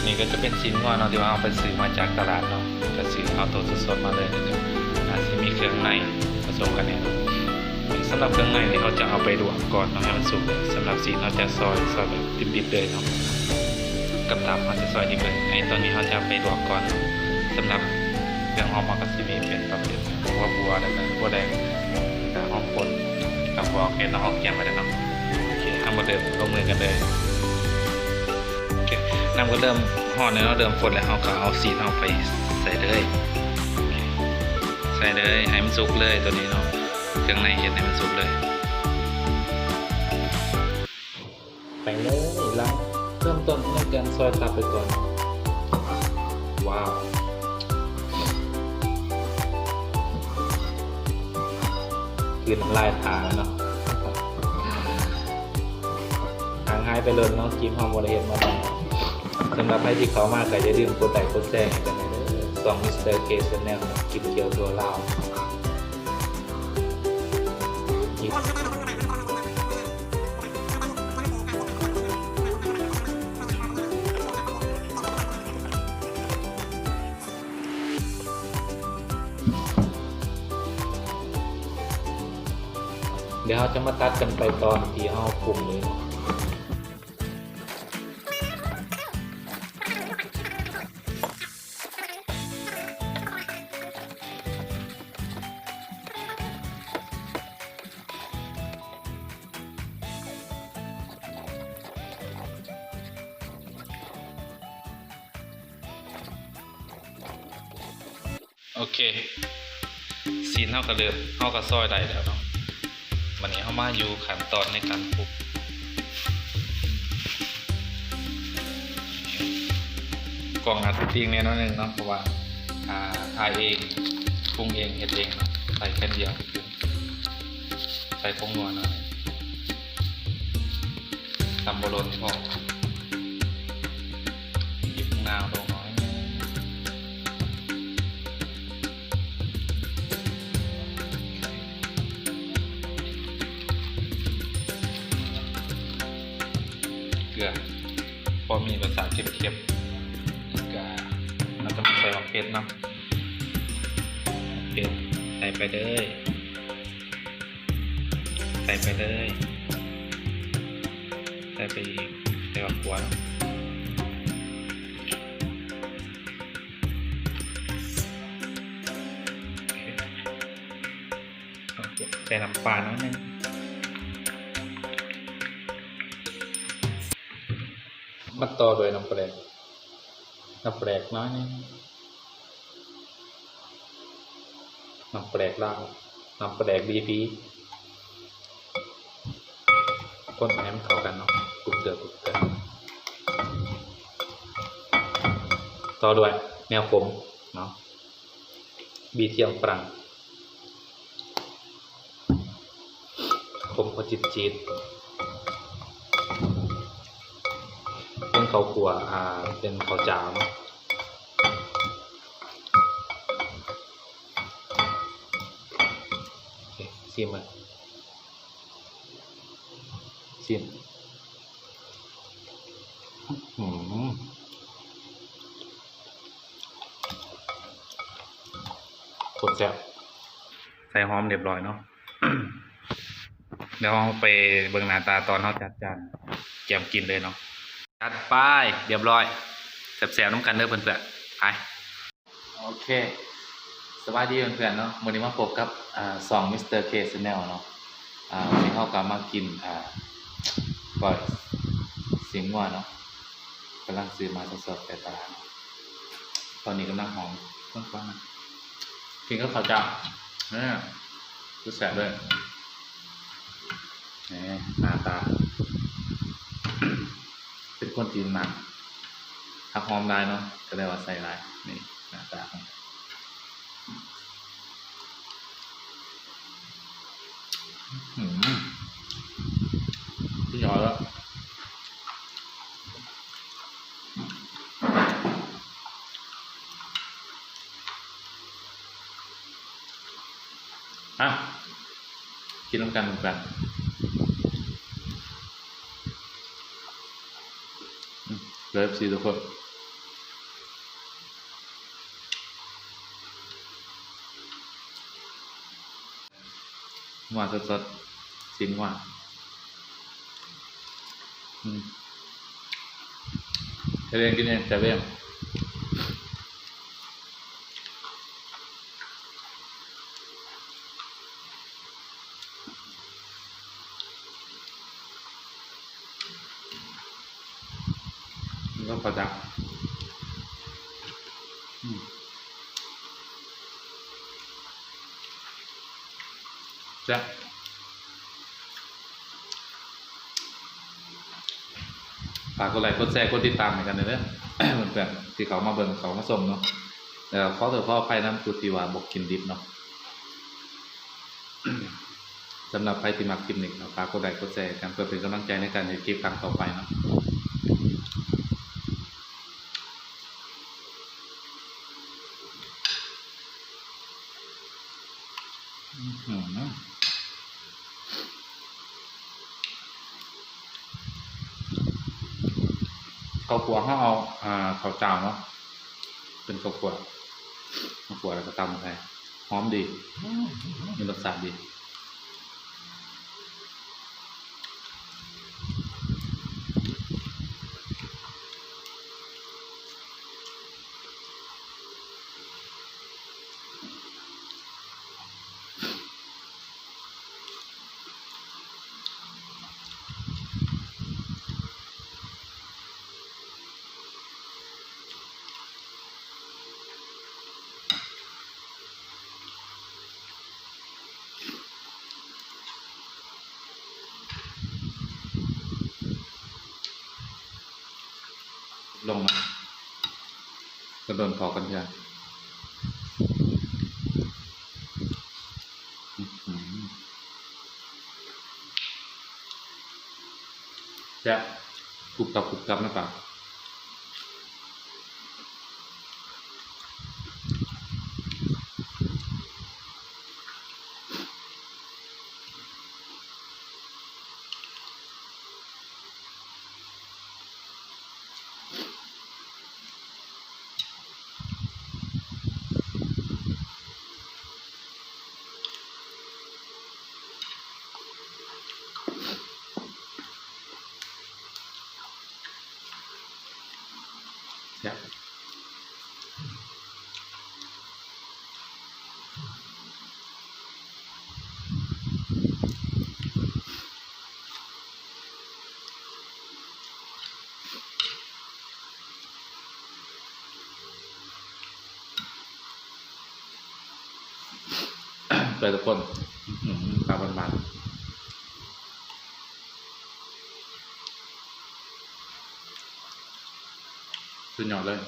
ນີ້ກໍຈະເປັນຊີ້ນງົວເນາະ ທີ່ວ່າເຮົາໄປຊື້ມາຈາກຕະຫຼາດເນາະ ກໍຊື້ເອົາໂຕສົດໆມາເລີຍ ອາດຊິມີເຄື່ອງໃນປະສົມກັນນີ້ເນາະ. ສຳລັບເຄື່ອງໃນນີ້ ເຮົາຈະເອົາໄປລວກກ່ອນເນາະ ໃຫ້ມັນສຸກ. ສຳລັບຊີ້ນ ເຮົາຈະຊອຍ ຊອຍແບບດິບໆເລີຍເນາະ ກັບຕັບ ເຮົາຈະຊອຍດິບເລີຍ. ໃນຕອນນີ້ ເຮົາຈະໄປລວກກ່ອນ. ສຳລັບເຄື່ອງຫອມ ເຮົາກໍຊິມີເປັນປະເພດຫົວບົວ ແລ້ວກໍຫົວແດງ ແລ້ວກໍຫອມປົ່ນ ກັບຫົວເຫັດເນາະ ເຮົາກຽມໄວ້ແລ້ວເນາະ. ໂອເຄ ເຮົາມາເລີ່ມລົງມືກັນເລີຍ. ໂອເຄ ນ້ຳກໍເລີ່ມຮ້ອນແລ້ວເນາະ ເລີ່ມຟົດແລ້ວ ເຮົາກໍເອົາຊີ້ນເຮົາໄປໃສ່ເລີຍ ໃສ່ເລີຍ ໃຫ້ມັນສຸກເລີຍໂຕນີ້ເນາະ ເຄື່ອງໃນເຮັດໃຫ້ມັນສຸກເລີຍ. ໄປເລີຍ ຫຼັງເລີ່ມຕົ້ນໃນການຊອຍຕັບໄປກ່ອນ. ວ້າວ ຄືນນ້ຳລາຍຖ້າແລ້ວເນາະ. ຫ່າງຫາຍໄປດົນເນາະ ຄລິບເຮົາບໍ່ໄດ້ເຮັດມາດົນ. ສຳລັບໃຜທີ່ເຂົ້າມາກໍຢ່າລືມກົດໄລກົດແຊໃຫ້ກັນແດ່ເດີ ຊ່ອງ ມິສເຕີ ເຄ ແຊນແນວ ຄລິບທ່ຽວທົ່ວລາວ. ດຽວເຮົາຈະມາຕັດກັນໄປຕອນທີ່ເຮົາປຸງເລີຍເນາະ. ໂອເຄ ຊີ້ນເຮົາກໍເລີ່ມ ເຮົາກໍຊອຍໄດ້ແລ້ວເນາະ. ບັດນີ້ເຮົາມາຢູ່ຂັ້ນຕອນໃນການປຸງ. ກ້ອງອາດຊິຕິງແດ່ໜ້ອຍໜຶ່ງເນາະ ເພາະວ່າ ອ່າ ຖ່າຍເອງ ປຸງເອງ ເຮັດເອງເນາະ. ໃສ່ແຄ່ນດຽວ ໃສ່ຜົງນົວໜ້ອຍ ຕຳບໍ່ລົນພໍ ບີບໝາກນາວລົງໜ້ອຍ ເກືອ ພໍມີລົດຊາດເຄັມໆ. ກະ ເຮົາຈະມາໃສ່ໝາກເຜັດເນາະ ເຜັດ ໃສ່ໄປເລີຍ ໃສ່ໄປເລີຍ ໃສ່ໄປອີກ ໃສ່ໝາກຂວາ ໃສ່ນ້ຳປາໜ້ອຍໜຶ່ງ ມາຕໍ່ດ້ວຍນ້ຳປາແດກ ນ້ຳປາແດກໜ້ອຍໜຶ່ງ ນ້ຳປາແດກລາວ ນ້ຳປາແດກບີພີ ຄົນໃຫ້ມັນເຂົ້າກັນເນາະ ກຸກເກືອ ກຸກເກືອ ຕໍ່ດ້ວຍແນວຂົມເນາະ ບີທຽມຝຣັ່ງ ຂົມພໍຈິດໆ ເປັນເຂົ້າຂົ້ວ ອ່າ ເປັນເຂົ້າຈ້າວເນາະ. ຊີມເບິ່ງ ຊີມ ອືມ ໂຄດແຊບ. ໃສ່ຫອມຮຽບຮ້ອຍເນາະ ດຽວເຮົາໄປເບິ່ງໜ້າຕາຕອນເຮົາຈັດຈານກຽມກິນເລີຍເນາະ. ຈັດໄປ ຮຽບຮ້ອຍ ແຊບໆນຳກັນເດີເພື່ອນໆ ໄປ. ໂອເຄ ສະບາຍດີເພື່ອນໆເນາະ ມື້ນີ້ມາພົບກັບ ອ່າ ຊ່ອງ ມິສເຕີ ເຄ ແຊນແນວເນາະ. ອ່າ ມື້ນີ້ເຮົາກໍມາກິນ ອ່າ ກ້ອຍຊີ້ນງົວເນາະ ກຳລັງຊື້ມາສດໆແຕ່ຕະຫຼາດ ຕອນນີ້ກຳລັງຫອມເບິ່ງກ່ອນນະ ກິນກັບເຂົ້າຈ້າວ ເອີ ຄືແຊບເລີຍ ນີ້ ໜ້າຕາ ເປັນຄົນທີ່ມັກຜັກຫອມຫຼາຍເນາະ ກໍເລີຍວ່າໃສ່ຫຼາຍ ນີ້ ໜ້າຕາຂອງ ອືມ ສຸດຍອດແລ້ວ ອ່ະ ກິນນຳກັນເພື່ອນໆ ເລີຟຊີທຸກຄົນ. ງົວສົດໆ ຊີ້ນງົວ ອືມ ເຮັດເອງກິນເອງ ແຊບເອງ. ມັນກໍພໍດັກ ອືມ ແຊບ. ຝາກກົດໄລ ກົດແຊ ກົດຕິດຕາມໃຫ້ກັນແດ່ເດີ ເພື່ອນໆ ທີ່ເຂົ້າມາເບິ່ງ ເຂົ້າມາຊົມເນາະ. ແລ້ວກໍຂໍໂທດຂໍອະໄພນຳຜູ້ທີ່ວ່າບໍ່ກິນດິບເນາະ. ສຳລັບໃຜທີ່ມັກຄລິບນີ້ ກໍຝາກກົດໄລ ກົດແຊໃຫ້ກັນ ເພື່ອເປັນກຳລັງໃຈໃນການເຮັດຄລິບຄັ້ງຕໍ່ໄປເນາະ. ອືມ ເຂົ້າຂົ້ວເຮົາເອົາ ອ່າ ເຂົ້າຈ້າວເນາະ ເປັນເຂົ້າຂົ້ວ ເຂົ້າຂົ້ວແລ້ວກໍຕຳໃສ່ ຫອມດີ ມີລົດຊາດດີ. ລົງມາ ກະດົນພໍກັນເທື່ອ ອືຫື ແຊບ ກຸບກັບ ກຸບກັບ ໃນປາກ. ແຊບ ເພື່ອນທຸກຄົນ ອືຫື ຂ້າວບ້ານໆ ສຸດຍອດເລີຍ.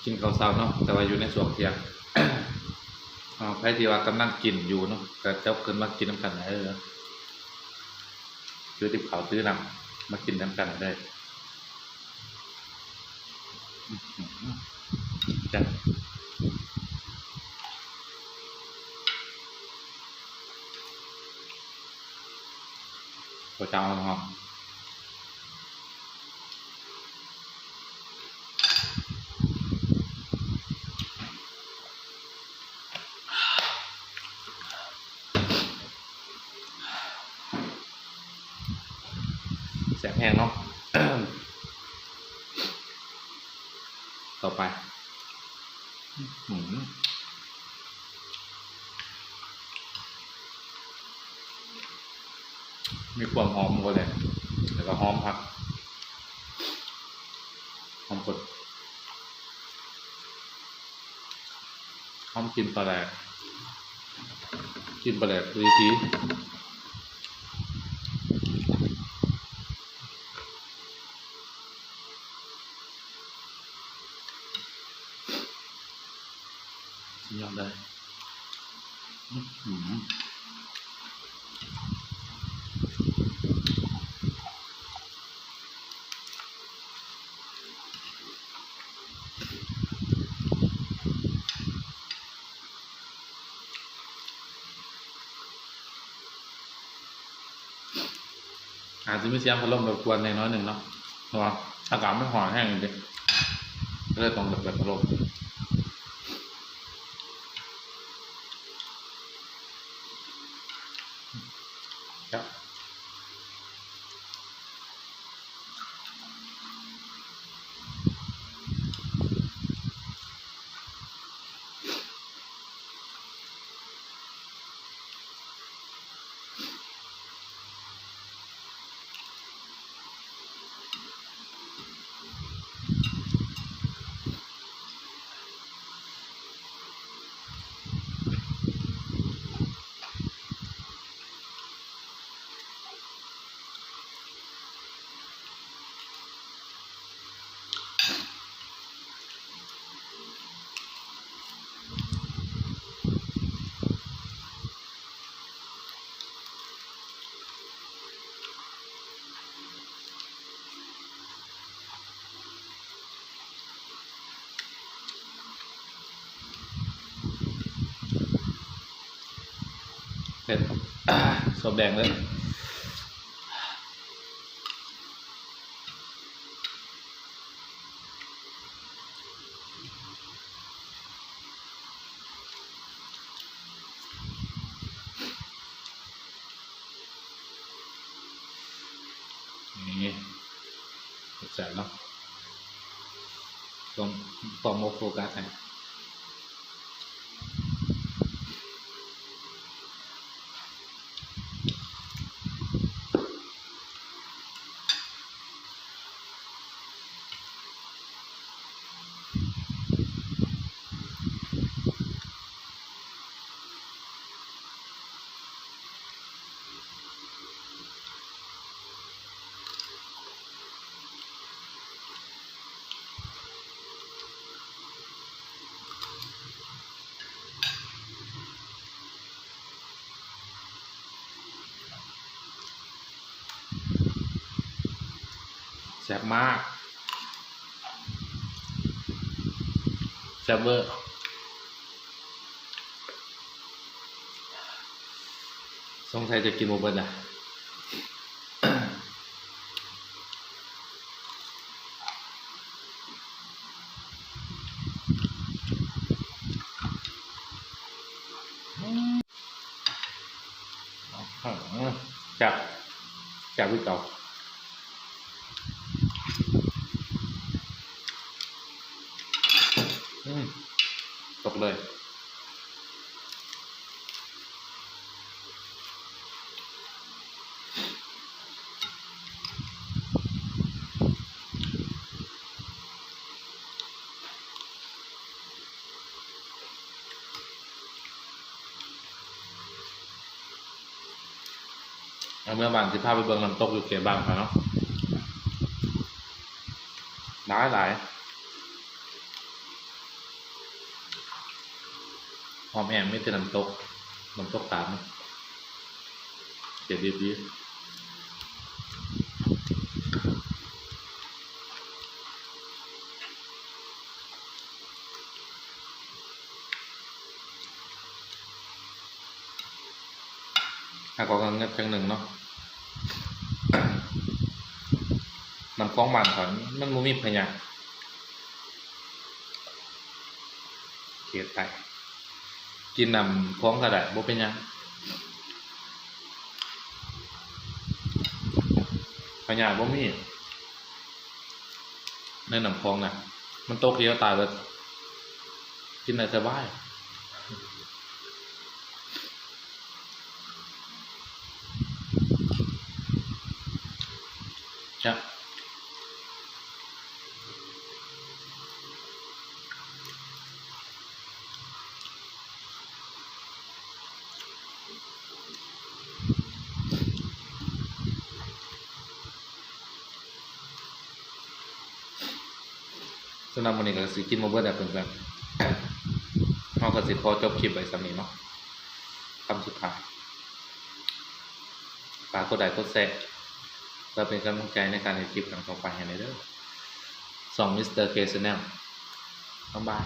ກິນເຂົ້າເຊົ້າເນາະ ແຕ່ວ່າຢູ່ໃນຊ່ວງທ່ຽງ ເອີ ໃຜທີ່ວ່າກຳລັງກິນຢູ່ເນາະ ກໍຈະຂຶ້ນມາກິນນຳກັນເດີ ຖືຕິບເຂົ້າຖືນ້ຳມາກິນນຳກັນເດີ. ແຊບ ເຂົ້າເຈົ້າເນາະ ແຊບແຮງເນາະ ຕໍ່ໄປ ອືຫື ມີຄວາມຫອມຫົວແດງ ແລ້ວກໍຫອມຜັກ ຫອມກົດ ຫອມກິ່ນປາແດກ ກິ່ນປາແດກດີໆ. ແຊບ ອືມ ອາດຈະມີສຽງພັດລົມລົບກວນແດ່ໜ້ອຍໜຶ່ງເນາະ ເພາະວ່າອາກາດມັນຮ້ອນແຮງເດ້ ກໍເລີຍຕ້ອງເປີດພັດລົມ. ເຜັດ ສອບແດງເລີຍ. ນີ້ ແຊບເນາະ ຕ້ອງ ຕ້ອງໝົກໂຟກັສໃຫ້. ແຊບມາກ ແຊບເວີ ສົງໄສຈະກິນບໍ່ເບິດລະ. ແຊບ ແຊບຄືເກົ່າ. ອືມ ຕົກເລີຍ. ເອົາເມືອບ້ານ ຊິພາໄປເບິ່ງນ້ຳຕົກຢູ່ເຂດບ້ານຂ້ອຍເນາະ ຫຼາຍໆ ອ້ອມແອ້ມມີແຕ່ນ້ຳຕົກ ນ້ຳຕົກຕາດ ເຂດດີໆ. ຫາກວ່າກໍເງືອດຈັ່ງໜຶ່ງເນາະ ນ້ຳຂອງບ້ານຂ້ອຍມັນບໍ່ມີພະຍາດ ເຂດໃຕ້ ກິນນ້ຳຂອງກໍໄດ້ ບໍ່ເປັນຫຍັງ ພະຍາດບໍ່ມີ. ໃນນ້ຳຂອງນະ ມັນຕົກດຽວຕາຍເບິດ ກິນໄດ້ສະບາຍ. ສຳລັບມື້ນີ້ກໍຊິກິນບໍ່ເບິດແຫຼະເພື່ອນໆ ເຮົາກໍຊິຂໍຈົບຄລິບໄວ້ສ່ຳນີ້ເນາະ. ຄຳສຸດທ້າຍ. ຝາກກົດໄລ້ກົດແຊ ເພື່ອເປັນກຳລັງໃຈໃນການເຮັດຄລິບຄັ້ງຕໍ່ໄປໃຫ້ແດ່ເດີ. ຊ່ອງ Mister K Channel ບາຍບາຍ.